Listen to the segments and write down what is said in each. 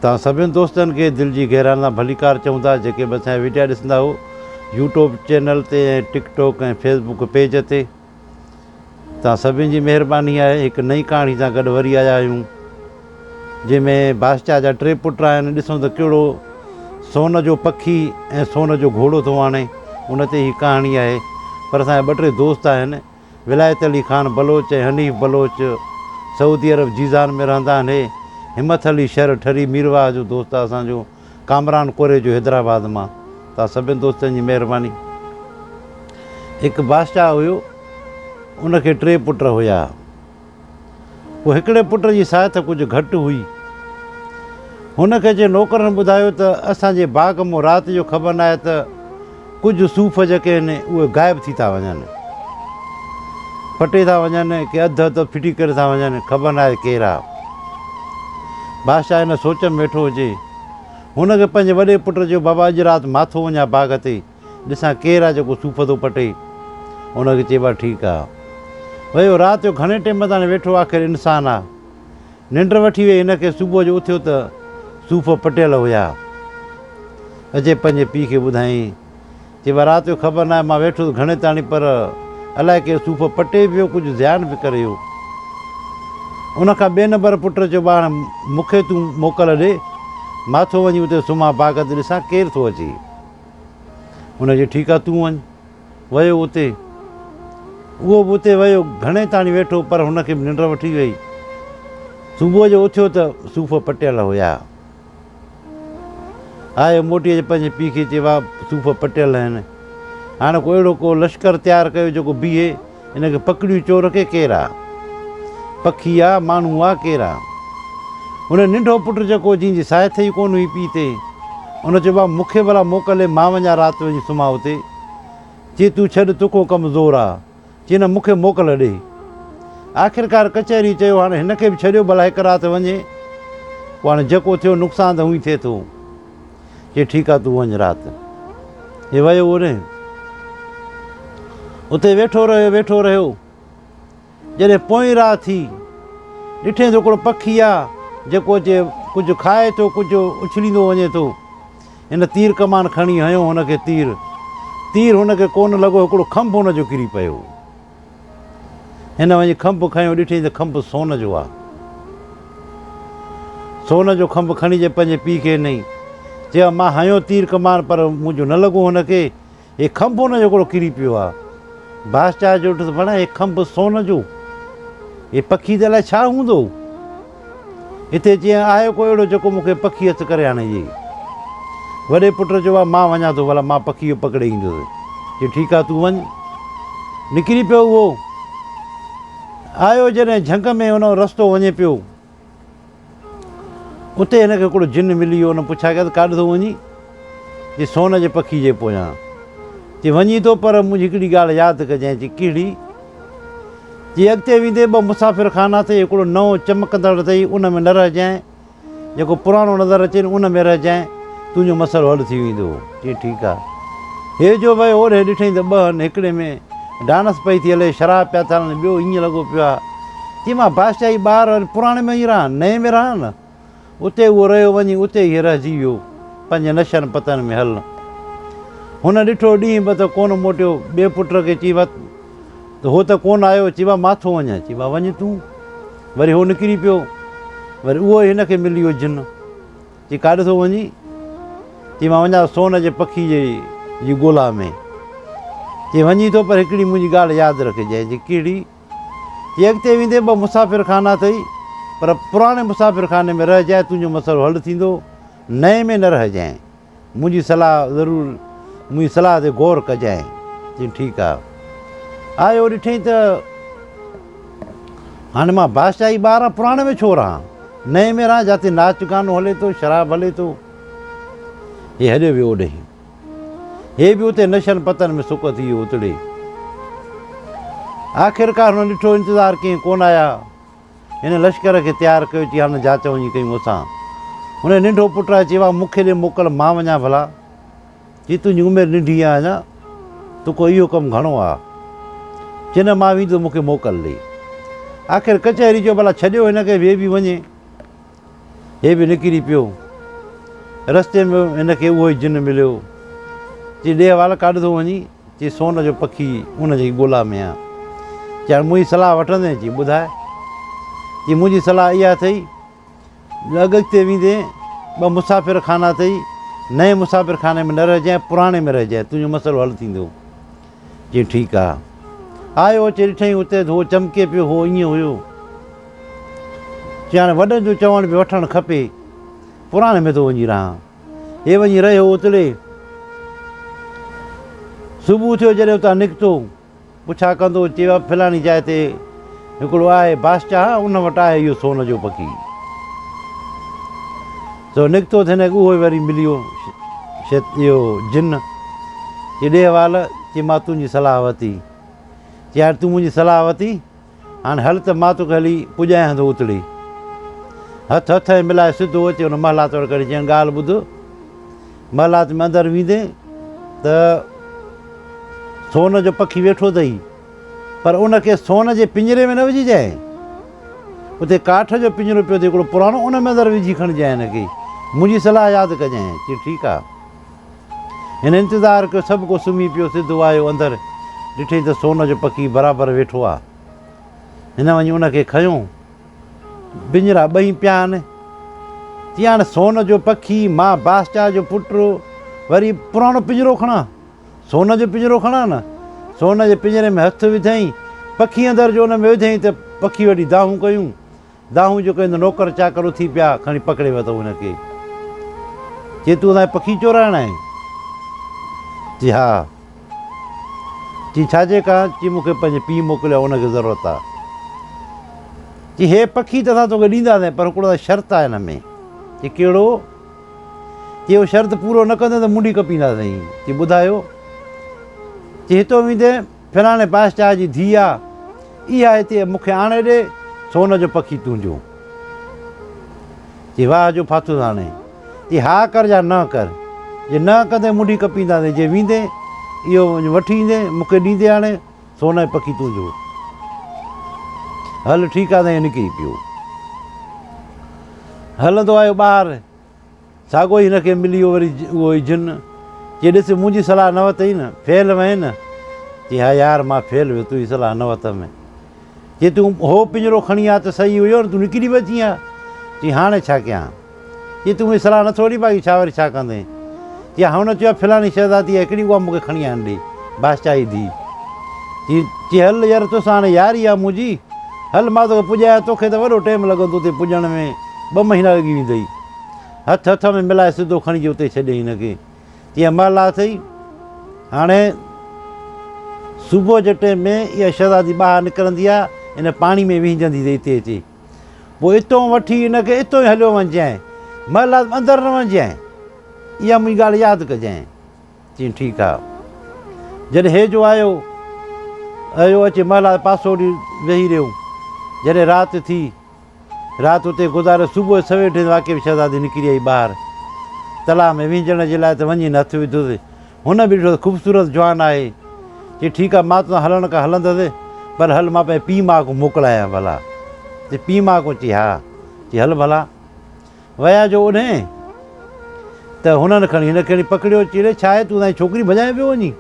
توهان سڀني دوستن کي دل جي گهرائين سان ڀليڪار چئون ٿا جيڪي به اسان جا وڊيا ڏسندا هو يوٽوب چينل تي ۽ ٽڪ ٽاڪ ۽ فيسبوڪ پيج تي توهان سڀني جي مهرباني آهي هڪ نئين ڪهاڻي سان گڏ وري آيا آهيون جنهن ۾ بادشاهه جا ٽي پٽ آهن ڏسون ته ڪهڙو سون جو پکي ۽ سون جو گهوڙو ٿو آڻي ان تي هي ڪهاڻي آهي پر اسان جا ٻه ٽي دوست آهن ولايت علي خان بلوچ ۽ حنيف بلوچ سعودي عرب جيزان ۾ رهندا آهن. هي همٿ علي شھر ٺري ميرواهه جو دوست آهي اسان جو ڪامران ڪوريجو حيدرآباد مان توهان سڀن دوستن جي مهرباني. هڪ بادشاهه هيو ان کي ٽي پٽ هيا. پوء هڪڙي پٽ جي ساهت ڪجهه گهٽ هئي. هن کي اچي نوڪرن ٻڌايو ته اسان جي باغ مون رات جو خبر ناهي ته ڪجهه صوف جيڪي آهن اهي غائب ٿي ٿا وڃن. پٽي ٿا وڃن ڪي اڌ اڌ ڦٽي ڪري ٿا وڃن خبر ناهي ڪير آ. بادشاهه ان سوچ ۾ ويٺو هجي. هن کي پنهنجي وڏي پٽ چيو بابا اڄ رات مان ٿو وڃان باغ تي. ڏسان ڪير آ جيڪو صوف ٿو پٽي. ان کي چئبو آ ٺيڪ آ. ويو رات جو گهڻي ٽيم تاڻي ويٺو آخر انسان آ. ننڊ وٺي وئي هن کي صبح جو اٿيو ته صوف پٽيل هيا. اچي پنهنجي پيء کي ٻڌايائين. چي وا رات جو خبر ناهي مان ويٺس گهڻي تاڻي پر الائي ڪير صوف پٽي به ويو ڪجهه زيان به ڪري ويو. ان کان ٻئي نمبر پٽ چيو ٻاهڻ مون کي تون موڪل ڏي مان ٿو وڃي اتي سمهان باغ تي ڏسان ڪير ٿو اچي. هن چيو ٺيڪ آ تون وڃ. ويو اتي. اهو به اتي ويو. گهڻي تاڻي ويٺو پر هن کي به ننڊ وٺي وئي. صبح جو اٿيو ته صوف پٽيل هيا. آيو موٽي اچي پنهنجي پيء کي چيو واهه صوف پٽيل آهن. هاڻ ڪو اهڙو ڪو لشڪر تيار ڪيو جيڪو بيهي. ان کي پڪڙيون چور کي ڪير آ؟ پکي آ، ماڻهو آ، ڪير آ؟ هن ننڍو پٽ جيڪو جنهن جي ساهت ئي ڪونه هئي پيء تي، ان چيو بابا مون کي ڀلا موڪل ڏي مان وڃان رات وڃي سمهان اتي. چي تون ڇڏ توکون ڪم زور آ. چي نه مون کي موڪل ڏي. آخرڪار ڪچهري چيو هاڻي هن کي به ڇڏيو ڀلا هڪ رات وڃي. پوء هاڻي جيڪو ٿيو نقصان ته هونئن ٿئي ٿو. چي ٺيڪ آ تون وڃ رات. هي ويو اوڏهين. اتي ويٺو رهيو ويٺو رهيو. جڏهن پوئين رات ٿي، ڏٺئين ته هڪڙو پکي آ جيڪو اچي ڪجهه کائي ٿو ڪجهه اڇليندو وڃي ٿو. هن تير ڪمان کڻي هنيو هن کي تير. تير هن کي ڪونه لڳو هڪڙو کنڀ هن جو ڪري پيو. هن وڃي کنڀ کنيو، ڏٺئين ته کنڀ سون جو آ. سون جو کنڀ کڻي جي پنهنجي پيء کي ڏنائين. چيو، مان هنيو تير ڪمان پر منهنجو نه لڳو هن کي، هي کنڀ هن جو هڪڙو ڪري پيو آ. بادشاهه جو ڏٺو ته ڀلا هي کنڀ سون جو، هي پکي ته الائي ڇا هوندو؟ هتي چيائين، آهي ڪو اهڙو جيڪو مون کي پکي هٿ ڪري آڻي ڏئي؟ وڏي پٽ چيو، مان وڃان ٿو، ڀلا مان پکي اهو پڪڙي ايندس. چيو، ٺيڪ آهي، تون وڃ. نڪري پيو اهو. آيو جڏهن جهنگ ۾ ان رستو وڃي پيو. اتي هن کي هڪڙو جن ملي ويو. ان پڇا ڪيس، ڪاڏي ٿو وڃين؟ چي، سون جي پکي جي پويان. چي، وڃين ٿو، پر منهنجي هڪڙي ڳالهه ياد ڪجانء. چي، ڪهڙي؟ جي اڳتي ويندي ٻه مسافر خانا اٿئي، هڪڙو نئون چمڪندڙ اٿئي، ان ۾ نه رهجانء، جيڪو پراڻو نظر اچين، ان ۾ رهجانء، تنهنجو مسئلو حل ٿي ويندو. چي ٺيڪ آ. هي جو ويو اوڏهين ڏٺئين ته ٻه هن، هڪڙي ۾ ڊانس پئي ٿي هلي، شراب پيا ٿا هلن، ٻيو ائين لڳو پيو آ. چي مان بادشاهي ٻار پراڻي ۾ ئي رهان، نئين ۾ رهان نه؟ اتي اهو رهيو وڃي اتي ئي رهجي ويو، پنهنجي نشن پتن ۾ هل. هن ڏٺو ڏينهن به ته ڪونه موٽيو، ٻئي پٽ کي چي وا ته هو ته ڪونه آيو، چي وا مان ٿو وڃان، چي وا وڃ تون. وري هو نڪري پيو، وري اهو ئي هن کي ملي ويو جن، چي ڪاڏي ٿو وڃين؟ چي مان وڃان سون جي پکي جي ڳولا ۾. چي وڃين ٿو پر هڪڙي منهنجي ڳالهه ياد رکجانء، چي ڪهڙي؟ چي اڳتي ويندي ٻه مسافر خانا اٿئي، پر پراڻي مسافر خاني ۾ رهجانء تنهنجو مسئلو حل ٿيندو، نئين ۾ نه رهجانء. منهنجي صلاح ضرور منهنجي صلاح تي غور ڪجانء. چيائين ٺيڪ آ. آيو ڏٺئين ته هاڻي مان بادشاهي ٻار آهيان پراڻي ۾ ڇو رهان، نئين ۾ رهان جاتي ناچ گانو هلي ٿو، شراب هلي ٿو. هي هليو ويو اوڏهين. هي به اتي نشن پتن ۾ سڪ ٿي ويو اتڙي. آخرڪار هن ڏٺو انتظار ڪيائين ڪونه آيا. هن لشڪر کي تيار ڪيو چي هاڻ جاچ وڃي ڪيون اسان. هن ننڍو پٽ آهي چي وا مون کي ڏي موڪل مان وڃان ڀلا. چي تنهنجي عمر ننڍي آهي اڃا توکو اهو ڪم گهڻو آ. چي نه مان ويندس مون کي موڪل ڏي. آخر ڪچهري چيو ڀلا ڇڏيو هن کي هي به وڃي. هي به نڪري پيو. رستي ۾ هن کي اهو ئي جن مليو. چي ڏي حوال ڪاڏ ٿو وڃين؟ چي سون جو پکي ان جي ڳولا ۾ آهيان. چي هاڻي منهنجي صلاح وٺندين؟ چي ٻڌاء. چي منهنجي صلاح اها اٿئي جو اڳتي ويندين ٻه مسافر خانا اٿئي، نئين مسافر خاني ۾ نه رهجانء، پراڻي ۾ رهجانء، تنهنجو مسئلو حل ٿيندو. چي ٺيڪ آ. آيو اچي ڏٺائين اتي ته هو چمڪي پيو، هو ائين هيو. چي هاڻي وڏن جو چوڻ به وٺڻ کپي، پراڻي ۾ ٿو وڃي رهان. هي وڃي رهيو اتڙي. صبح ٿيو جڏهن اتان نڪتو، پڇا ڪندو چيو فلاڻي جاء تي هڪڙو آهي بادشاهه ان وٽ آهي اهو سون جو پکي. سو نڪتو ته هن کي اهو ئي وري مليو اهو جن. چي ڏي حوال، چي مان تنهنجي صلاح ورتي. چي هاڻي تون منهنجي صلاح ورتي؟ هاڻ هل ته مان توکي هلي پڄايان ٿو اتڙي. هٿ هٿ ۾ ملائي سڌو اچي ان محلات وٽ ڪري چيائين ڳالهه ٻڌ، محلات ۾ اندر ويندين ته سون جو پکي ويٺو اٿئي، پر ان کي سون جي پڃري ۾ نه وجهجانء. اتي ڪاٺ جو پڃرو پيو اٿئي هڪڙو پراڻو، ان ۾ اندر وجهي کڻجانء هن کي. منهنجي صلاح ياد ڪجانء. چي ٺيڪ آ. هن انتظار ڪيو، سڀ ڪو سمهي پيو، سڌو آيو اندر، ڏٺئي ته سون جو پکي برابر ويٺو آ. هن وڃي ان کي کنيو، پڃرا ٻئي پيا آهن. چي هاڻ سون جو پکي، مان بادشاهه جو پٽ، وري پراڻو پڃرو کڻان؟ سون جو پڃرو کڻان نه؟ سون جي پڃري ۾ هٿ وڌائين، پکي اندر جو ان ۾ وڌائين ته پکي وڏي دانهون ڪيون. دانهون جو ڪيون ته نوڪر چاڪر اٿي پيا، کڻي پڪڙي ورتائون هن کي. چي تون اسان جا پکي چورائڻ آئين؟ چي ها. چي ڇا جي ڪان؟ چي مون کي پنهنجي پيء موڪليو آهي، ان کي ضرورت آهي. چي هي پکي ته اسان توکي ڏينداسين، پر هڪڙو ته شرط آهي هن ۾. چي ڪهڙو؟ چي اهو شرط پورو نه ڪندين ته منڍي ڪپينداسين. چي ٻڌايو؟ چي هتو ويندين فلاڻي بادشاهه جي ڌيء آ، اها هتي مون کي آڻي ڏي، سون جو پکي تنهنجو. چي واهه جو ڦاٿس هاڻي. چي ها ڪر يا نه ڪر. جي نه ڪندين منڍي ڪپينداسين، جي ويندين اهو وٺي ايندين مون کي ڏيندين آڻي، سون جو پکي تنهنجو. هل ٺيڪ آ سائين نڪري پيو. هلندو آيو ٻاهر. ساڳيو ئي هن کي ملي ويو وري اهو ئي جن. چي ڏس منهنجي صلاح نه ورتئي نه، فيل وئين نه؟ چي ها يار مان فيل ويو تنهنجي صلاح نه ورتم. چي تون هو پڃرو کڻي آ ته صحيح هيو نه تون نڪري به اچين ها. چي هاڻي ڇا ڪيان؟ چي تون منهنجي صلاح نٿو وٺين باقي ڇا وري ڇا ڪندين؟ چي هن چيو آهي فلاڻي شهزادي آهي هڪڙي اها مون کي کڻي آڻ ڏي، بادشاهي ڌيء. چي چي هل يار توسان هاڻي ياري آ منهنجي، هل مان توکي پڄايان توکي ته وڏو ٽيم لڳندو اتي پڄڻ ۾ ٻه مهينا لڳي ويندئي. هٿ هٿ ۾ ملائي سڌو کڻي جي اتي ڇڏيائين هن کي. چي مهل اٿئي هاڻي صبح جي ٽيم ۾ اها شهزادي ٻاهر نڪرندي آ ان پاڻي ۾ وهنجندي ته اتي اچي. پوء اتو وٺي هن کي اتو ئي هليو وڃجانء. محلات ۾ اندر نه وڃجانء. اها منهنجي ڳالهه ياد ڪجانء. چيائين ٺيڪ آ. جڏهن هي جو آيو، اهو اچي محلات پاسو ڏي ويهي رهيو. جڏهن رات ٿي، رات اتي گذاري صبح جو سوير ٽين واقعي به شهزادي نڪري آئي ٻاهر. تلاء ۾ وهنجڻ جي لاء ته وڃي هن هٿ وڌس. هن به ڏٺو ته خوبصورت جوان آهي. چي ٺيڪ آ مان توسان هلڻ کان هلندس پر هل مان پنهنجي پيء ماء کان موڪلايان ڀلا. چي پيء ماء کان؟ چي ها. چي هل ڀلا. ويا جو اڏهين ته هنن کڻي هن کي کڻي پڪڙيو. چي ڙي ڇا آهي تون اسان جي ڇوڪري ڀڄائي پيو وڃين.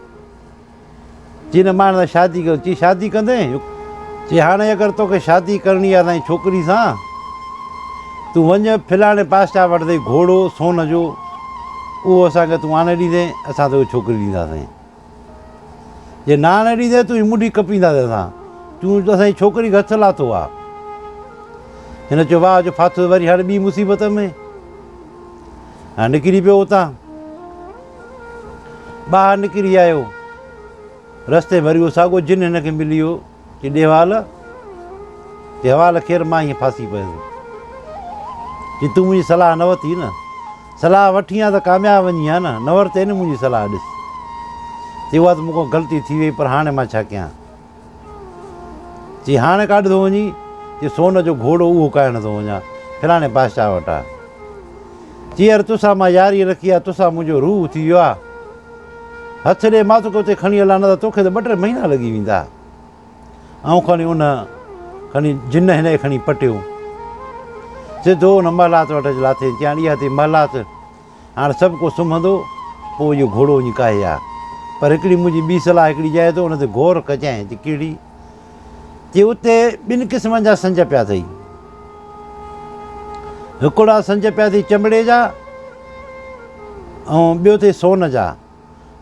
چي نه مان هن سان شادي ڪندس. چي شادي ڪندين؟ چي هاڻي اگر توکي شادي ڪرڻي آهي اسان جي ڇوڪري سان تون وڃ فلاڻي بادشاهه وٽ اٿئي گهوڙو سون جو اهو اسان کي تون آڻي ڏيندين اسان توکي ڇوڪري ڏينداسين. جي نه آڻي ڏيندين تنهنجي منڍي ڪپينداسين اسان. تون اسان جي ڇوڪري کي هٿ لاٿو آ. هن چيو واهه جو ڦاٿو وري هاڻي ٻي مصيبت ۾. هاڻي نڪري پيو اتان. ٻاهر نڪري آيو. رستي ۾ وري اهو ساڳيو جن هن کي ملي ويو. چي ڏي حوال. چي حوال خير مان ائين ڦاسي پيس. چي تون منهنجي صلاح نه ورتي نه. صلاح وٺين ها ته ڪامياب وڃين ها نه. نه ورتئي نه منهنجي صلاح ڏس. چي اها ته مون کان غلطي ٿي وئي پر هاڻي مان ڇا ڪيان. چي هاڻي ڪاڏي ٿو وڃين؟ چي سون جو گهوڙو اهو ڪاهڻ ٿو وڃان، فلاڻي بادشاهه وٽ آ. چي يار توسان مان ياري رکي آ، توسان منهنجو روح ٿي ويو آ. هٿ ڏي مان توکي اتي کڻي هلان نه ته توکي ته ٻه ٽي مهينا لڳي ويندا. آئون کڻي ان کڻي جن هن کي کڻي پٽيو. سڌو ان محلات وٽ اچي لاٿي. چيائين اها ٿي محلات. هاڻ سڀ ڪو سمهندو، پوء اهو گهوڙو وڃي ڪاهي آ. پر هڪڙي منهنجي ٻي صلاح هڪڙي ڄائي ٿو، ان تي غور ڪجانء. چي ڪهڙي؟ چي اتي ٻن قسمن جا سنج پيا اٿئي. هڪڙا سنج پيا اٿئي چمڙي جا ۽ ٻيو اٿئي سون جا.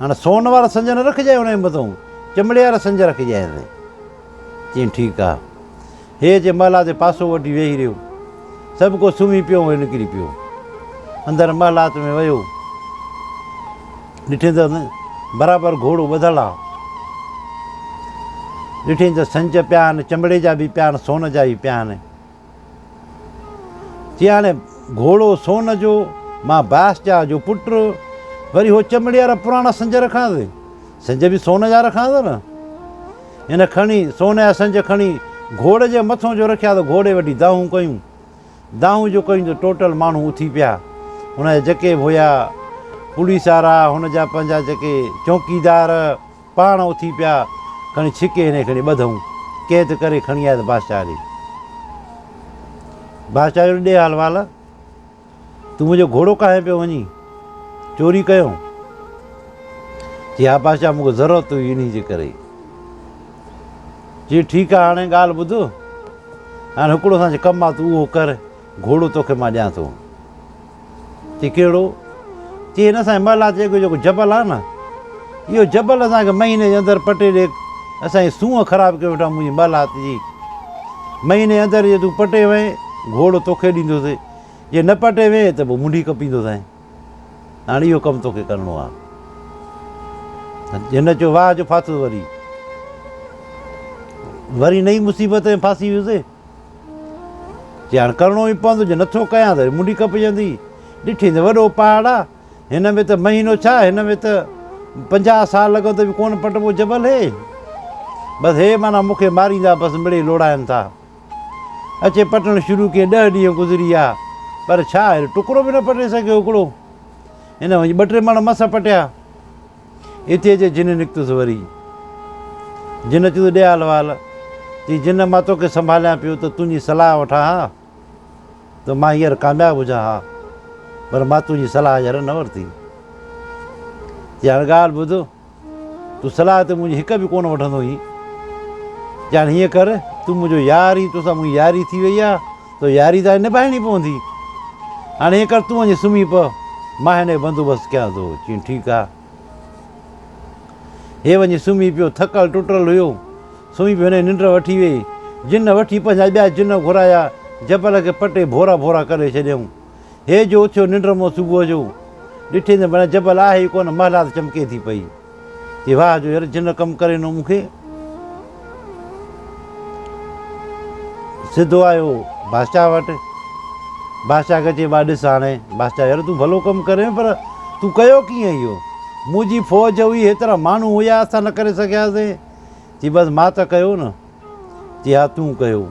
هاڻ سون وارا سنج نه رکجانء ان جي مٿئون، چمڙي وارا سنج رکجانء. چيائين ٺيڪ آ. هي اچي محلات تي پاسو وٺي ويهي رهيو. سڀ ڪو سمهي پيو ۽ نڪري پيو. اندر محلات ۾ ويو. ڏٺين ته برابر گهوڙو ٻڌل آ. ڏٺين ته سنج پيا آهن، چمڙي جا به پيا آهن، سون جا به پيا آهن. چي هاڻي گهوڙو سون جو، مان بادشاهه جو پٽ، وري هو چمڙي وارا پراڻا سنج رکانس؟ سنج به سون جا رکانس نه. هن کڻي سون جا سنج کڻي گهوڙي جي مٿون جو رکيا ته گهوڙي وٺي دانهون ڪيون. دانهون جو ڪيون ته ٽوٽل ماڻهو اٿي پيا. هن جا جيڪي به هيا پوليس وارا، هن جا پنهنجا جيڪي چونڪيدار پاڻ اٿي پيا، کڻي ڇڪي هن کي کڻي ٻڌئون. قيد ڪري کڻي آيا ته بادشاهه ڏي. بادشاهه چيو ڏي حال وال. تون منهنجو گهوڙو ڪاهي پيو وڃين؟ چوري ڪيو؟ چي ها بادشاهه مون کي ضرورت هئي انهي جي ڪري. چي ٺيڪ آ هاڻي ڳالهه ٻڌ، هاڻي هڪڙو اسان جو ڪم آ تون اهو ڪر، گهوڙو توکي مان ڏيان ٿو. چي ڪهڙو؟ چي هن اسان جي محلات جي اڳيون جيڪو جبل آ نه، اهو جبل اسان کي مهيني جي اندر پٽي ڏي، اسان جي سونهن خراب ڪيو ويٺو آ منهنجي محلات جي. مهيني جي اندر جي تون پٽي وئين، گهوڙو توکي ڏيندوسين. جي نه پٽي وئين ته پوء منڍي ڪپيندوسانء. هاڻي اهو ڪم توکي ڪرڻو آ. هن چيو واهه جو ڦاٿس وري. وري نئين مصيبت ۾ ڦاسي ويس. چي هاڻ ڪرڻو ئي پوندو جي نٿو ڪيان ته منڍي ڪپجندي. ڏٺي ته وڏو پهاڙ آ. هن ۾ ته مهينو ڇا هن ۾ ته 50 سال لڳن ته به ڪونه پٽبو جبل هي. بس هي معنيٰ مون کي ماريندا بس مڙئي لوڙائن ٿا. اچي پٽڻ شروع ڪيائين. ڏهه ڏينهن گذري ويا، پر ڇا هن ٽڪرو به نه پٽي سگهيو. هڪڙو هن وڃي ٻه ٽي مڻ مس پٽيا. اتي اچي جن نڪتس وري. جن چيس ڏي حال احوال. چي جن مان توکي سنڀاليان پيو ته تنهنجي صلاح وٺان ها ته مان هينئر ڪامياب هجان ها، پر مان تنهنجي صلاح يار نه ورتي. چي هاڻ ڳالهه ٻڌ. تون صلاح ته منهنجي هڪ به ڪونه وٺندو هئين. چيائين هيئن ڪر، تون منهنجو يار هئين، توسان منهنجي ياري ٿي وئي آ، تو ياري ته هاڻي نڀائڻي پوندي. هاڻي هيئن ڪر تون وڃي سمهي پء، مان هن جو بندوبست ڪيان ٿو. چيائين ٺيڪ آ. هي وڃي سمهي پيو، ٿڪل ٽٽل هيو. سمهي پيو، هن کي ننڊ وٺي وئي. جن وٺي پنهنجا ٻيا جن گهرايا، جبل کي پٽي ڀورا ڀورا ڪري ڇڏيائون. هي جو اٿيو ننڊ مان صبح جو، ڏٺي ته بنا جبل آهي ئي ڪونه، محلات چمڪي ٿي پئي. چي واهه جو يار جن ڪم ڪري ڏنو مون کي. سڌو آيو بادشاهه وٽ. بادشاهه کي چي ڀاء ڏس هاڻي، بادشاهه يار تون ڀلو ڪم ڪرين پر تون ڪيو ڪيئن اهو؟ منهنجي فوج هئي، هيترا ماڻهو هيا، اسان نه ڪري سگهياسين. چي بس مان ته ڪيو نه. چي ها تون ڪيو.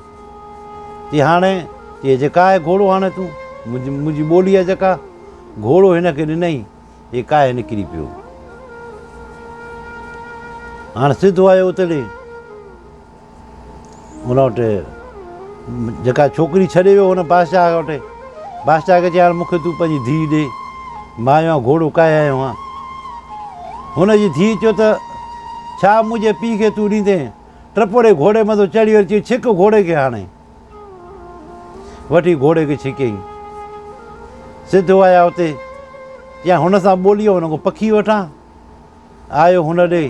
چي هاڻي؟ چي جيڪا آهي گهوڙو هاڻي تون منهنجي ٻولي آهي جيڪا گهوڙو هن کي ڏنئي هي ڪاهي نڪري پيو. هاڻ سڌو آيو اتڙي هن وٽ جيڪا ڇوڪري ڇڏي ويو هن بادشاهه وٽ. بادشاهه کي چي هاڻ مون کي تون پنهنجي ڌيء ڏي، مان آيو آهيان گهوڙو ڪاهي آيو آهيان. هن جي ڌيء چيو ته ڇا منهنجي پيء کي تون ڏيندين؟ ٽپو ڏئي گهوڙي مٿو چڙهي وري چيائين، ڇڪ گهوڙي کي هاڻي. وٺي گهوڙي کي ڇڪيائين. سڌو آيا اتي. چيائين، هن سان ٻولي هن کان پکي وٺان. آيو هن ڏي.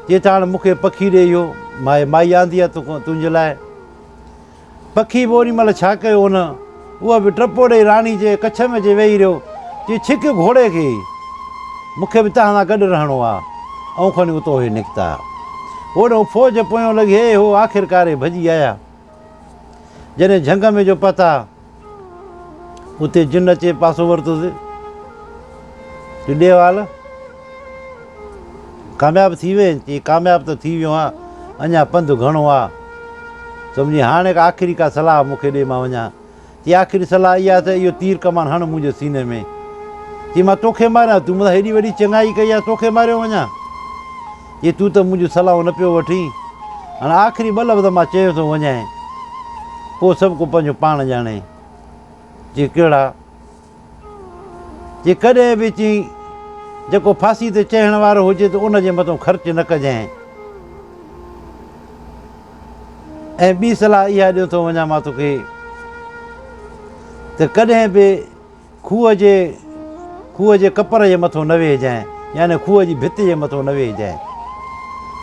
چي ته هاڻ مون کي پکي ڏي اهو. مائي آندي آهي تنهنجي لاء. پکي به اوڏي مهل ڇا ڪيو هن، اهو به ٽپو ڏئي راڻي جي ڪڇ ۾ اچي ويهي رهيو. چي ڇڪ گهوڙي کي، مون کي به توهان سان گڏ رهڻو آ. ائون کڻي اتو اهي نڪتا. هوڏهون فوج پويون لڳي هي هو آخرڪار اهي ڀڄي آيا. جڏهن جهنگ ۾ جو پهتا، اتي جن اچي پاسو ورتوس. چي ڏي حوال. ڪامياب ٿي وئين؟ چي ڪامياب ته ٿي ويو آهيان، اڃا پنڌ گهڻو آ. سمجهي هاڻي ڪا آخري ڪا صلاح مون کي ڏي مان وڃان. چي آخري صلاح اها ته اهو تير ڪمان هڻ منهنجي سيني ۾. چي مان توکي ماريان، تون مون سان هيڏي وڏي چڱائي ڪئي آ، توکي ماريو وڃان؟ چي تون ته منهنجون صلاحون نه پيو وٺين. هاڻ آخري ٻه لفظ مان چيو ٿو وڃانء، پوء سڀ ڪو پنهنجو پاڻ ڄاڻي. چي ڪهڙا؟ چي ڪڏهن به چئين جيڪو ڦاسي تي چڙهڻ وارو هجي ته ان جي مٿان خرچ نه ڪجانء. ۽ ٻي صلاح اها ڏيو ٿو وڃان مان توکي ته ڪڏهن به کوهه جي کوهه جي ڪپر جي مٿو نه ويهجانء يعني کوهه جي ڀت جي مٿو نه ويهجانء.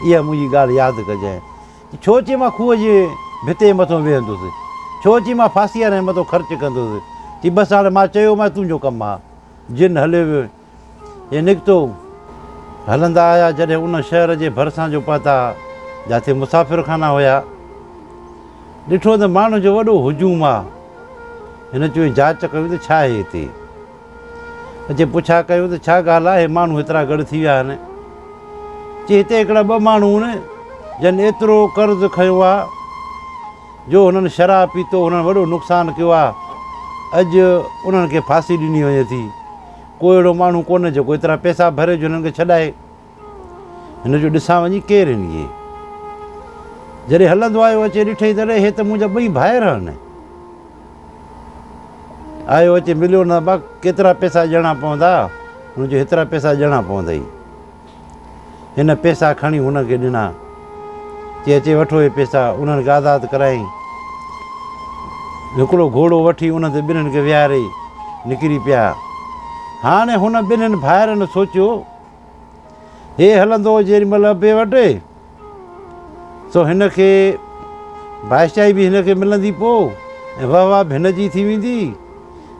اها منهنجي ڳالهه ياد ڪجانء. ڇو چي مان کوهه جي ڀت جي مٿو ويهندس؟ ڇو چي مان ڦاسي وارن جي مٿو خرچ ڪندس؟ چي بس هاڻي مان چيومانء تنهنجو ڪم آ. جن هليو ويو. هي نڪتو. هلندا آيا جڏهن ان شهر جي ڀرسان جو پهتا جاٿي مسافر خانا هيا. ڏٺو ته ماڻهن جو وڏو هجوم آ. هن چيو جاچ ڪيون ته ڇا آهي هتي. اچي پڇا ڪيون ته ڇا ڳالهه آهي ماڻهو هيترا گڏ ٿي ويا آهن. چي هتي هڪڙا ٻه ماڻهو آهن جن ايترو قرض کنيو آ جو هنن شراب پيتو هنن وڏو نقصان ڪيو آ اڄ انهن کي ڦاسي ڏني وڃي ٿي. ڪو اهڙو ماڻهو ڪونهي جيڪو ايترا پئسا ڀري جو هنن کي ڇڏائي. هن جو ڏسان وڃي ڪير هن اهي. جڏهن هلندو آيو اچي ڏٺئي ته اڙي هي ته منهنجا ٻئي ڀائر آهن. آيو اچي مليو نه ابا ڪيترا پئسا ڏيڻا پوندا؟ هن چيو هيترا پئسا ڏيڻا پوندئي. هن پئسا کڻي هن کي ڏنا. چي اچي وٺو اهي پئسا. انهن کي آزاد ڪرايائين. هڪڙو گهوڙو وٺي ان تي ٻنهين کي ويهاري نڪري پيا. هاڻي هن ٻنهين ڀائرن سوچيو، هي هلندو جيڏي مهل ابي وٽ، سو هن کي بادشاهي به هن کي ملندي پوء ۽ وهه واه به هن جي ٿي ويندي.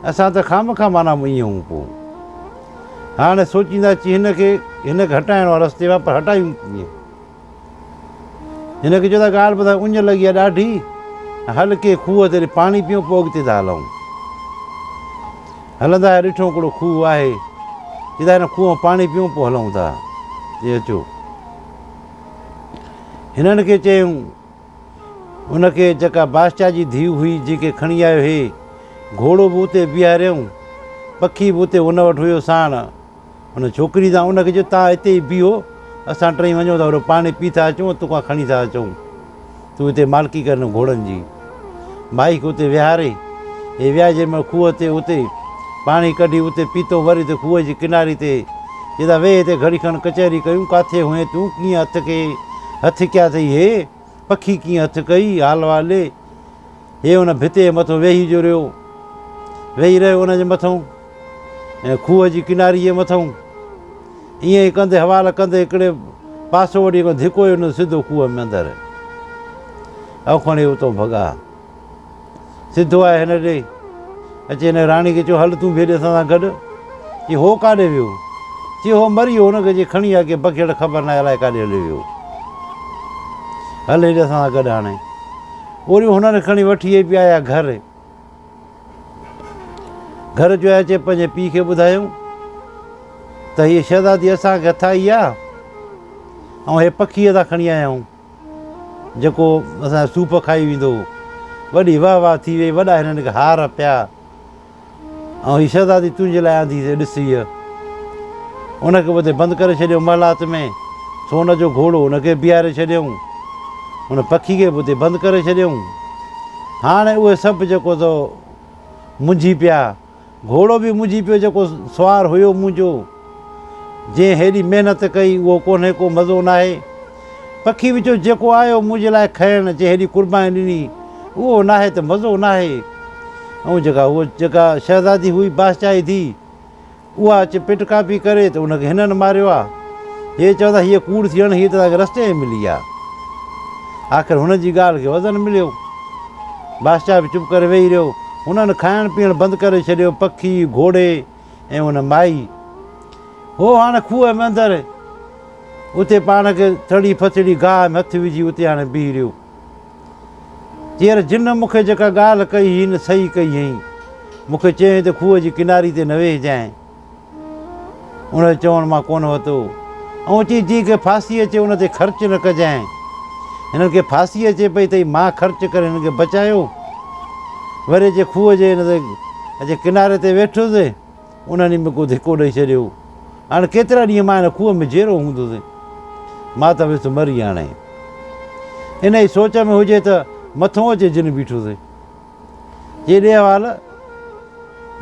اسان ته خامخواه معنيٰ ائين هون پوء. هاڻي سوچيندا چي هن کي هن کي هٽائڻو آهي رستي مان پر هٽايون ڪيئن؟ هن کي چيو ته ڳالهه ٻڌاء اڃ لڳي آهي ڏاڍي، هل ڪنهن کوهه تي پاڻي پيئون پوء اڳتي ٿا هلون. هلندا آيا ڏٺو هڪڙو کوهه آهي، چي ٿا هن کوهه مان پاڻي پيئون پوء هلون ٿا. چي اچو. هنن کي چيائون ان کي جيڪا بادشاهه جي ڌيء هئي جنهن کي کڻي آيو هي، گهوڙو به اتي بيهاريائون، پکي به اتي هن وٽ هيو ساڻ. ان ڇوڪري سان ان کي چيو توهان هتي ئي بيهو، اسان ٽئي وڃون ٿا هوڏو پاڻي پي ٿا اچون ۽ توکان کڻي ٿا اچون. تون هتي مالڪي ڪر انهن گهوڙن جي. مائي کي اتي ويهاري، هي ويا جنهن مهل کوهه تي اتي پاڻي ڪڍي اتي پيتو وري اتي کوهه جي ڪناري تي چي ٿا ويهه هتي گهڙي کن ڪچهري ڪيون، ڪاٿي هئين تون، ڪيئن هٿ ڪئي هٿ ڪيا اٿئي هي پکي ڪيئن هٿ ڪئي، حال والي. هي ان ڀتي جي مٿو ويهي جو رهيو، ويهي رهيو ان جي مٿئون ۽ کوهه جي ڪناري جي مٿئون. ائين ئي ڪندي حوال ڪندي هڪڙي پاسو وٺي هڪڙو ڌڪو ئي ڏنو سڌو کوهه ۾ اندر. او کڻي اتو ڀڳا. سڌو آيو هن ڏي. اچي هن راڻي کي چيو هل تون به هيڏي اسان سان گڏ. چي هو ڪاڏي ويو؟ چي هو مري ويو هن کي جي کڻي آيا ڪي بکيڙ خبر ناهي الائي ڪاڏي هليو ويو. هل هيڏي اسان سان گڏ هاڻي. وري هنن کڻي وٺي اهي پيا آيا گهر. گهر جو اچي پنهنجي پيء کي ٻڌايائون ته هيء شهزادي اسان کي هٿ آئي آ ۽ هي پکي اسان کڻي آيا آهيون جيڪو اسان جا صوف کائي ويندو هو. وڏي واهه واهه ٿي وئي، وڏا هنن کي هار پيا. ۽ هي شهزادي تنهنجي لاء آندي سي ڏس هيء. ان کي به اتي بند ڪري ڇڏيو محلات ۾، سون جو گهوڙو ان کي بيهاري ڇڏيائون، ان پکي کي به اتي بند ڪري ڇڏيائون. هاڻي اهي سڀ جيڪو سو منجهي پيا. گهوڙو به منجهي پيو جيڪو سوار هيو منهنجو، جنهن هيڏي محنت ڪئي اهو ڪونهي ڪو مزو ناهي. پکي به چيو جيڪو آيو منهنجي لاء کڻڻ جنهن هيڏي قرباني ڏني اهو ناهي ته مزو ناهي. ۽ جيڪا هوء جيڪا شهزادي هئي بادشاهه جي ڌيء اها اچي پٽ ڪاپي ڪري ته ان کي هنن ماريو آ. هي چوندا هيء ڪوڙ ٿي هڻ هيء ته اسان کي رستي ۾ ملي آ. آخر هن جي ڳالهه کي وزن مليو. بادشاهه به چپ ڪري ويهي رهيو. هنن کائڻ پيئڻ بند ڪري ڇڏيو. پکي، گهوڙي ۽ ان مائي. هو هاڻ کوهه ۾ اندر اتي پاڻ کي ٿڙي ڦٿڙي گاهه ۾ هٿ وجهي اتي هاڻي بيهي رهيو. چير جن مون کي جيڪا ڳالهه ڪئي هئي نه صحيح ڪئي هئين. مون کي چيائين ته کوهه جي ڪناري تي نه ويهجانء. ان جو چوڻ مان ڪونه وتو. ۽ چيائين جنهن کي ڦاسي اچي ان تي خرچ نه ڪجانء. هنن کي ڦاسي اچي پئي ته مان خرچ ڪري هنن کي بچايو. وري اچي کوهه جي هن تي اچي ڪناري تي ويٺس. انهن ئي مون کي ڌڪو ڏئي ڇڏيو. هاڻي ڪيترا ڏينهن مان هن کوهه ۾ جيئرو هوندس. مان ته ويس مري هاڻي. انهيء سوچ ۾ هجي ته مٿو اچي جن بيٺس. چي ڏي حوال،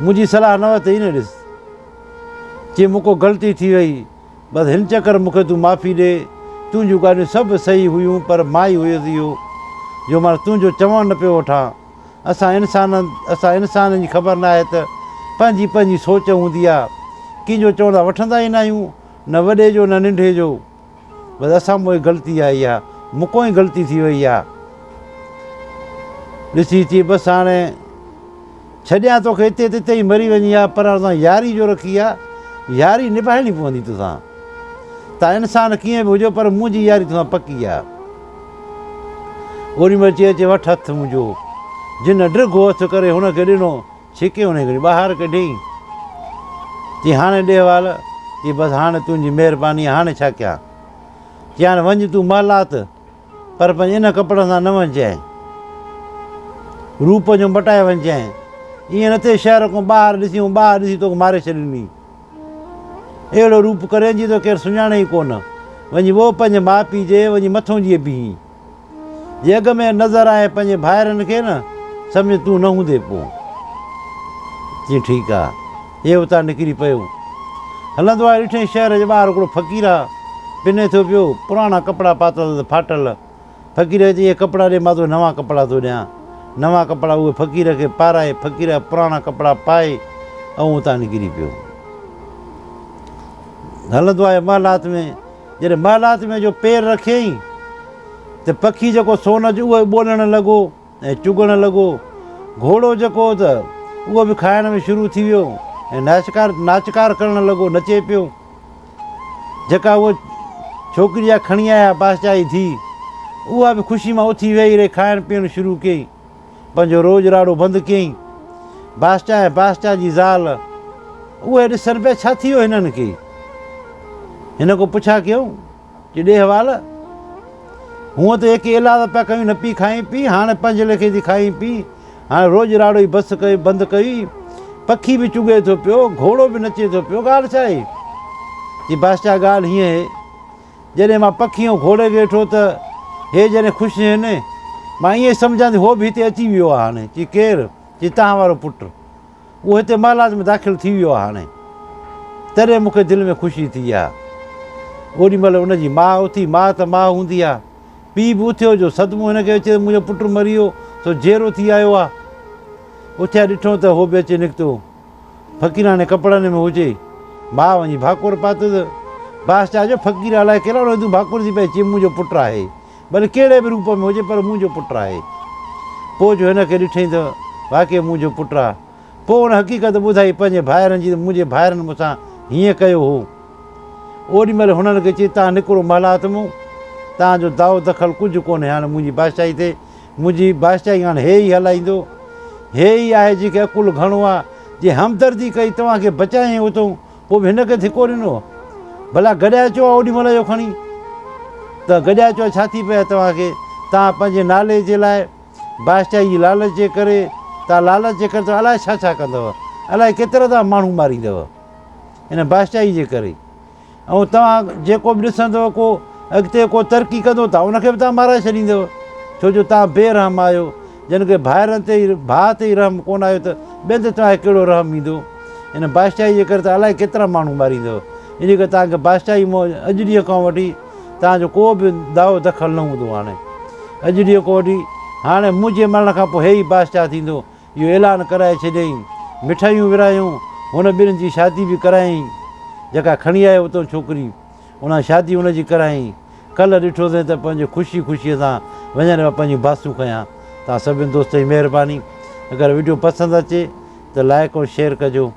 منهنجي صلاح نه ورتئي نه ڏس. چي مون کان غلطي ٿي وئي، بس هن چڪر مون کي تون معافي ڏي، تنهنجون ڳالهيون سڀ صحيح هيون پر مان ئي هيس اهو جو مان تنهنجو چوڻ نه پيو وٺان. اسان انسان اسان انسانن جي خبر ناهي ته پنهنجي پنهنجي سوچ هوندي آ، ڪنهن جو چوڻ ته وٺندا ئي ناهيون، نه وڏي جو نه ننڍي جو. بس اسان مون ئي غلطي آ اها، مون کان ئي غلطي ٿي وئي آ. ڏسي چي بس هاڻي ڇڏيان توکي اتي ته اتي ئي مري وڃين ها پر اسان ياري جو رکي آ، ياري نڀائڻي پوندي توسان. تان انسان ڪيئن به هجو پر منهنجي ياري توسان پڪي آ. اوڏي مهل چي اچي وٺ هٿ منهنجو. جن ڊگهو هٿ ڪري هن کي ڏنو، ڇڪي هن کي ٻاهر ڪڍيائين. چي هاڻي ڏي حوال، چي بس هاڻي تنهنجي مهرباني هاڻي ڇا ڪيان. چي هاڻي وڃ تون محلات، پر پنهنجي ان ڪپڙن سان نه وڃجانء. روپ جو مٽائي وڃجانء. ائين نه ٿئي شهر کان ٻاهر ڏسي ۽ ٻاهر ڏسي توکي ماري ڇڏيندي. اهڙو روپ ڪرين جيئن توکي ڪير سڃاڻي ئي ڪونه. وڃي وو پنهنجي ماء پيء جي وڃي مٿو جيئن بيهين. جي اڳ ۾ نظر آئين پنهنجي ڀائرن کي نه سمجهه تون نه هوندي پوء. چيائين ٺيڪ آ. هي اتان نڪري پيو. هلندو آيو ڏٺائين شهر جي ٻاهر هڪڙو فقير آ. پني ٿو پيو. پراڻا ڪپڙا پاتل اٿس ڦاٽل. فقير کي چيائين اهي ڪپڙا ڏي مان توکي نوان ڪپڙا ٿو ڏيان. نوان ڪپڙا اهي فقير کي پارائي فقير جا پراڻا ڪپڙا پائي ۽ اتان نڪري پيو. هلندو آيو محلات ۾. جڏهن محلات ۾ جو پير رکيائين ته پکي جيڪو سون جو اهو ٻولڻ لڳو ۽ چڳڻ لڳو. گهوڙو جيڪو هو ته اهو به کائڻ ۾ شروع ٿي ويو ۽ ناچڪار ناچڪار ڪرڻ لڳو، نچي پيو. جيڪا اهو ڇوڪري جا کڻي آيا بادشاهه جي ڌيء، اها به خوشي مان اٿي ويهي رهي کائڻ پيئڻ شروع ڪيائين. پنهنجو روڄ راڙو بند ڪيائين. بادشاهه ۽ بادشاهه جي زال اهي ڏسن پيا ڇا ٿي ويو هنن کي. هن کان پڇا ڪيائون چي ڏي حوال، هونء ته ايڪي ايلاز پيا ڪيون نه پي کائين پي، هاڻي پنهنجي ليکي ٿي کائين پي، هاڻي روڄ راڙو ئي بس ڪئي بند ڪئي، پکي به چڳي ٿو پيو، گهوڙو به نچي ٿو پيو، ڳالهه ڇا آهي؟ چي بادشاهه ڳالهه هيئن آهي. جڏهن مان پکي ۽ گهوڙي کي ڏٺو ته هي جڏهن خوش هن، مان ائين سمجهان ٿي هو به هتي اچي ويو آهي هاڻي. چي ڪير؟ چي توهان وارو پٽ. اهو هتي محلات ۾ داخل ٿي ويو آهي هاڻي. تڏهن مون کي دل ۾ خوشي ٿي آهي. اوڏي مهل ان جي ماء اٿي، ماء ته ماء هوندي آهي. پيء به اٿيو جو صدمو هن کي اچي ته منهنجو پٽ مري ويو سو جيئرو ٿي آيو آهي. اٿيا ڏٺو ته هو به اچي نڪتو. فقيراڻي ڪپڙن ۾ هجي. ماء وڃي ڀاڪر پاتس. بادشاهه چيو، فقير الائي ڪهڙو رهي تون ڀاڪر ٿي پئي؟ چي، منهنجو پٽ آهي. ڀلي ڪهڙي به روپ ۾ هجي پر منهنجو پٽ آهي. پوء جو هن کي ڏٺئين ته واقعي منهنجو پٽ آ. پوء هن حقيقت ٻڌائي پنهنجي ڀائرن جي ته منهنجي ڀائرن مون سان هيئن ڪيو هو. اوڏي مهل هنن کي چي، تان نڪرو محلات مون. تان جو دعو دخل ڪجهه ڪونهي هاڻي منهنجي بادشاهي تي. منهنجي بادشاهي هاڻ هي ئي هلائيندو. هي ئي آهي جنهن کي عقل گهڻو آ. جنهن همدردي ڪئي توهان کي بچايائين اتئون، پوء به هن کي ڌڪو ڏنو. ڀلا گڏيا چئو آ اوڏي مهل جو کڻي ته گڏيا چئو ڇا ٿي پئي آ توهان کي. توهان پنهنجي نالي جي لاء بادشاهي جي لالچ جي ڪري، توهان لالچ جي ڪري توهان الائي ڇا ڇا ڪندؤ. الائي ڪيترا توهان ماڻهو ماريندؤ ان بادشاهي جي ڪري. ۽ توهان جيڪو به ڏسندؤ ڪو اڳتي ڪو ترقي ڪندو ته ان کي به توهان مارائي ڇڏيندؤ ڇو جو توهان بي رحم آهيو جن کي ڀائرن تي ئي ڀاء تي ئي رحم ڪونه آيو ته ٻين تي توهان کي ڪهڙو رحم ايندو ان بادشاهي جي ڪري ته الائي ڪيترا ماڻهو ماريندؤ ان ڪري توهان کي بادشاهي مون اڄ ڏينهن کان وٺي توهان جو ڪو به دعوو دخل نه هوندو هاڻي اڄ ڏينهن کان وٺي هاڻي منهنجي مرڻ کان پوء هي ئي بادشاهه ٿيندو اهو اعلان ڪرائي ڇڏيائين. مٺايون ورهايون. هن ٻنهين جي شادي به ڪرايائين. جيڪا کڻي آيو اتئون ڇوڪري. ان شادي هن جي ڪرايائين. ڪلهه ڏٺوسين ته پنهنجي خوشي خوشيء سان وڃن پيا پنهنجون باسون کنيان. توهان سڀني دوستن جي مهرباني. اگر وڊيو پسند اچي ته لائيڪ ۽ شيئر ڪجو.